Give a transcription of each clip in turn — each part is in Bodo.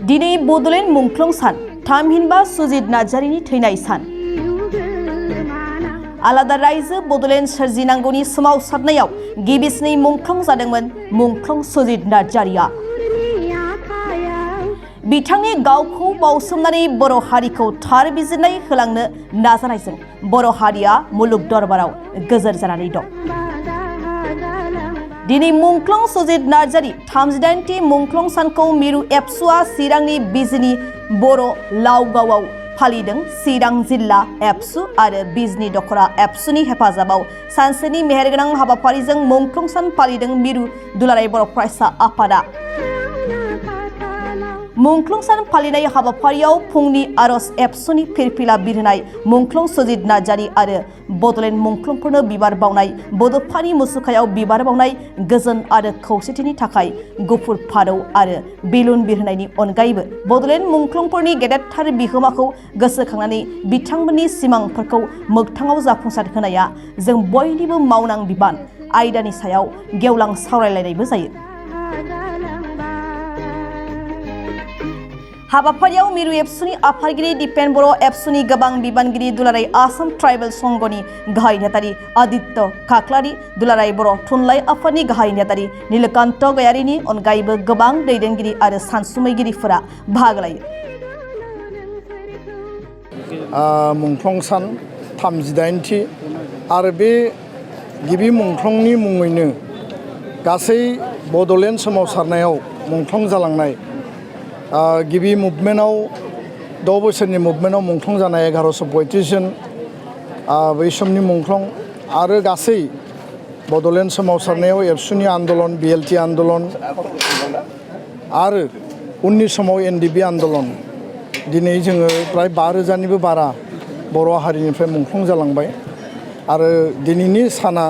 दिनै बड'लेण्ड मुंख्लं सान थामहिनबा सुजित नार्जारिनि थैनाय सान आलादा रायजो बड'लेण्ड सोरजिनांगौनि सोमावसारनायाव गिबिसिनै मुंख्लं जादोंमोन मुंख्लं सुजित नार्जारिया बिथांनि गावखौ बावसोमनानै बर' हारिखौ थार बिजिरनाय होलांनो नाजानायजों बर' हारिया मुलुग दरबाराव गोजोर जानानै दं। दिनै मुंख्लं सुजित नार्जारि 38थि मुंख्लं सानखौ मिरु एबसुआ चिरांनि बिजनी बर' लावगावआव फालिदों। चिरां जिल्ला एबसु आरो बिजनी दखरा एबसुनि हेफाजाबाव सानसेनि मेहेरगोनां हाबाफारिजों मुंख्लं सान फालिदों मिरु दुलाराय बर' फरायसा आफादा। मुंख्लं सान फालिनाय हाबाफारियाव फुंनि आरज एबसुनि फिरफिला बिरहोनाय मुंख्लं सुजित नार्जारि आरो बड'लेण्ड मुंख्लंफोरनो बिबार बावनाय बड'फानि मुसुखायाव बिबार बावनाय गोजोन आरो खौसेथिनि थाखाय गुफुर फारौ आरो बेलुन बिरहोनायनि अनगायैबो बड'लेण्ड मुंख्लंफोरनि गेदेरथार बिहोमाखौ गोसोखांनानै बिथांमोननि सिमांफोरखौ मोगथाङाव जाफुंसार होनाया जों बयनिबो मावनां बिबान आयदानि सायाव गेवलां सावरायलायनायबो जायो। हाबाफारियाव मिरु एबसुनि आफादगिरि दिपेन बर' एबसुनि गोबां बिबानगिरि दुलाराय आसाम ट्राइबेल संघनि गाहाय नेतारि आदित्य खाख्लारि दुलाराय बर' थुनलाइ आफादनि गाहाय नेतारि नीलकान्त गयारिनि अनगायैबो गोबां दैदेनगिरि आरो सानसुमैगिरिफोरा बाहागो लायो। मुंख्लं सान 38थि आरो बे गिबि मुंख्लंनि मुङैनो गासै बड'लेण्ड सोमावसारनायाव मुंख्लं जालांनाय गिबि मुभमेन्टआव 6 बोसोरनि मुभमेन्टआव मुंख्लं जानाय 1135 जन बै समनि मुंख्लं आरो गासै बड'लेण्ड सोमावसारनायाव एबसुनि आन्दलन बिएलटि आन्दलन आरो उननि समाव एनडिबि आन्दलन दिनै जोङो प्राय 5,000निबो बारा बर' हारिनिफ्राय मुंख्लं जालांबाय आरो दिनैनि साना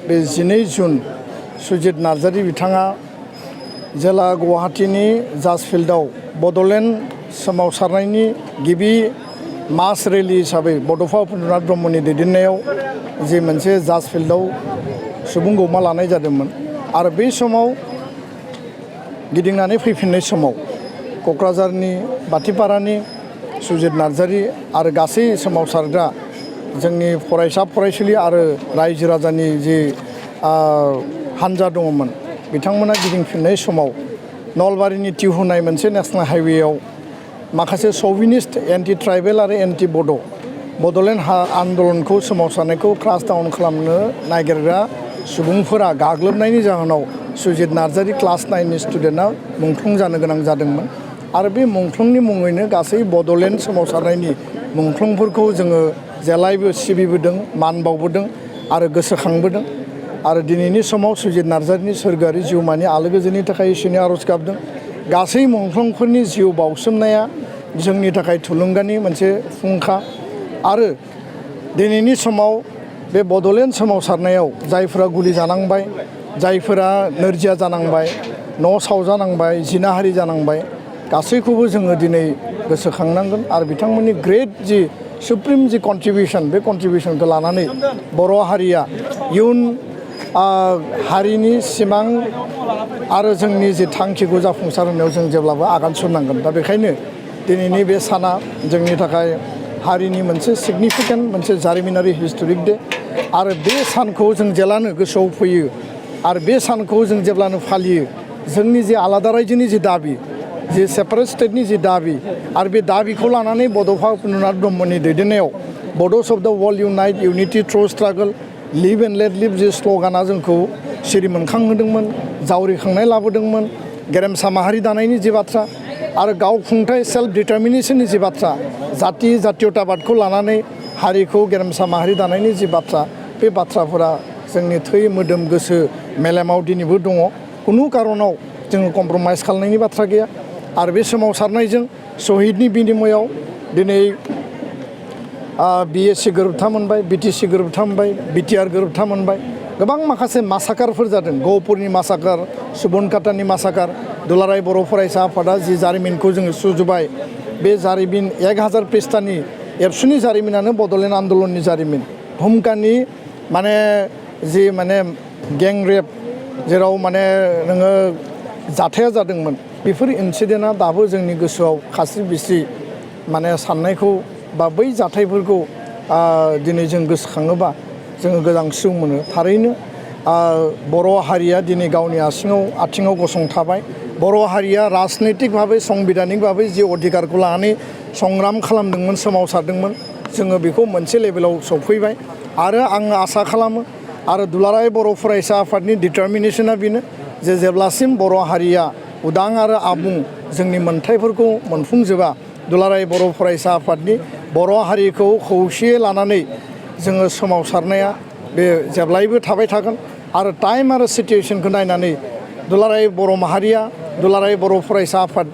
बे 12 जुन सुजित नार्जारि बिथाङा जेला गुवाहाटीनि जाज फिल्डआव बड'लेण्ड सोमावसारनायनि गिबि मास रेलि हिसाबै बड'फा उपेन्द्रनाथ ब्रह्मनि दैदेननायाव जे मोनसे जाज फिल्डआव सुबुं गौमा लानाय जादोंमोन आरो बै समाव गिदिंनानै फैफिननाय समाव क'क्राझारनि बाथिपारानि सुजित नार्जारि आरो गासै सोमावसारग्रा जोंनि फरायसा फरायसुलि आरो रायजो राजानि जे हान्जा दङमोन बिथांमोना गिदिंफिननाय समाव नलबारिनि तिहुनाय मोनसे नेशनेल हाइवेआव माखासे सौभिनिस्ट एन्टि ट्राइबेल आरो एन्टि बड'लेण्ड आन्दलनखौ सोमावसारनायखौ क्रास डाउन खालामनो नागिरग्रा सुबुंफोरा गाग्लोबनायनि जाहोनाव सुजित नार्जारि क्लास 9नि स्टुडेन्टआ मुंख्लं जानो गोनां जादोंमोन आरो बे मुंख्लंनि मुङैनो गासै बड'लेण्ड सोमावसारनायनि मुंख्लंफोरखौ जोङो जेब्लायबो सिबिबोदों मान बावबोदों आरो गोसोखांबोदों आरो दिनैनि समाव सुजित नार्जारिनि सोरगोआरि जिउमानि आलो गोजोननि थाखाय इसोरनि आरज गाबदों। गासै मुंख्लंफोरनि जिउ बावसोमनाया जोंनि थाखाय थुलुंगानि मोनसे फुंखा आरो दिनैनि समाव बे बड'लेण्ड सोमावसारनायाव जायफोरा गुलि जानांबाय जायफोरा नोरजिया जानांबाय न' सावजानांबाय जिनाहारि जानांबाय गासैखौबो जोङो दिनै गोसोखांनांगोन आरो बिथांमोननि ग्रेट जि सुप्रिम जि कन्ट्रिबिउसन बे कन्ट्रिबिउसनखौ लानानै बर' हारिया इयुन हारिनि सिमां आरो जोंनि जे थांखिखौ जाफुंसार होनायाव जों जेब्लाबो आगान सुरनांगोन। दा बेखायनो दिनैनि बे साना जोंनि थाखाय हारिनि मोनसे सिगनिफिकेन्ट मोनसे जारिमिनारि हिस्ट'रिक डे आरो बे सानखौ जों जेब्लानो गोसोआव फैयो आरो बे सानखौ जों जेब्लानो फालियो जोंनि जे आलादा रायजोनि जे दाबि जे सेपारेट स्टेटनि जे दाबि आरो बे दाबिखौ लानानै बड'फा उपेन्द्रनाथ ब्रह्मनि दैदेननायाव Bodos of the world unite unity through struggle live and let live जे स्ल'गाना जोंखौ सिरि मोनखांहोदोंमोन जावरिखांनाय लाबोदोंमोन गेरेमसा माहारि दानायनि जे बाथ्रा आरो गावखुंथाय सेल्फ डिटारमिनेसननि जे बाथ्रा जातीयताबादखौ लानानै हारिखौ गेरेमसा माहारि दानायनि जे बाथ्रा बे बाथ्राफोरा जोंनि थै मोदोम गोसो मेलेमाव दिनैबो दङ खुनु कारनाव जोङो कमप्रमाइज खालामनायनि बाथ्रा गैया आरो बे सोमावसारनायजों शहीदनि बिनिमयआव दिनै BSc गोरोबथा मोनबाय BTC गोरोबथा मोनबाय BTR गोरोबथा मोनबाय गोबां माखासे मासाकारफोर जादों गहपुरनि मासाकार सुबनकाटानि मासाकार दुलाराय बर' फरायसा आफादा जि जारिमिनखौ जोङो सुजुबाय बे जारिमिन 1000 पृष्ठानि एबसुनि जारिमिनानो बड'लेण्ड आन्दलननि जारिमिन भुमकानि माने गैं रेप जेराव माने नोङो जाथाया जादोंमोन बेफोर इन्सिडेन्टआ दाबो जोंनि गोसोआव खास्रि बिस्रि माने साननायखौ बा बै जाथायफोरखौ दिनै जों गोसोखाङोबा जोङो गोजांस्रिउ मोनो। थारैनो बर' हारिया दिनै गावनि आथिङाव गसंथाबाय। बर' हारिया राजनैतिक भाबै संबिधानिक भाबै जि अधिकारखौ लानानै संग्राम खालामदोंमोन, सोमावसारदोंमोन, जोङो बेखौ मोनसे लेभेलाव सफैबाय। आरो आं आसा खालामो आरो दुलाराय बर' फरायसा आफादनि डिटारमिनेसना बेनो जे जेब्लासिम बर' हारिया उदां आरो आबुं जोंनि मोनथायफोरखौ मोनफुंजोबा, दुलाराय बर' फरायसा आफादनि बर' हारिखौ खौसेयै लानानै जोङो सोमावसारनाया बे जेब्लायबो थाबाय थागोन। आरो टाइम आरो सिटुएसनखौ नायनानै दुलाराय बर' माहारिया, दुलाराय बर' फरायसा आफाद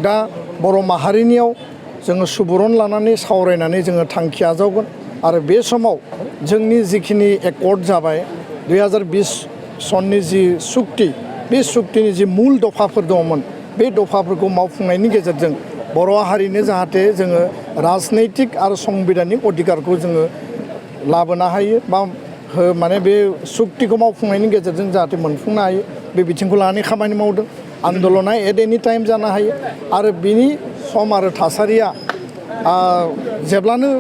दा बर' माहारिनियाव जोङो सुबुरुन लानानै सावरायनानै जोङो थांखि आजावगोन। आरो बे समाव जोंनि जिखिनि एकर्ड जाबाय 2020 सननि जि सुक्ति, बे सुक्तिनि जि मुल दफाफोर दङमोन, बे दफाफोरखौ मावफुंनायनि गेजेरजों बर' हारिनो जाहाथे जोङो राजनैतिक आरो संबिधानिक अधिकारखौ जोङो लाबोनो हायो बा माने बे सुक्तिखौ मावफुंनायनि गेजेरजों जाहाथे मोनफुंनो हायो, बे बिथिंखौ लानानै खामानि मावदों। आन्दलना एट एनि टाइम जानो हायो। आरो बिनि सम आरो थासारिया जेब्लानो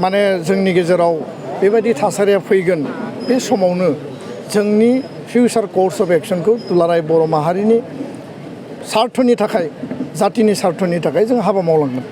माने जोंनि गेजेराव बेबायदि थासारिया फैगोन, बे समावनो जोंनि फिउचार कर्स अफ एक्सनखौ दुलाराय बर' माहारिनि सार्थनि थाखाय, जातिनि सार्थनि थाखाय जों हाबा मावलांगोन।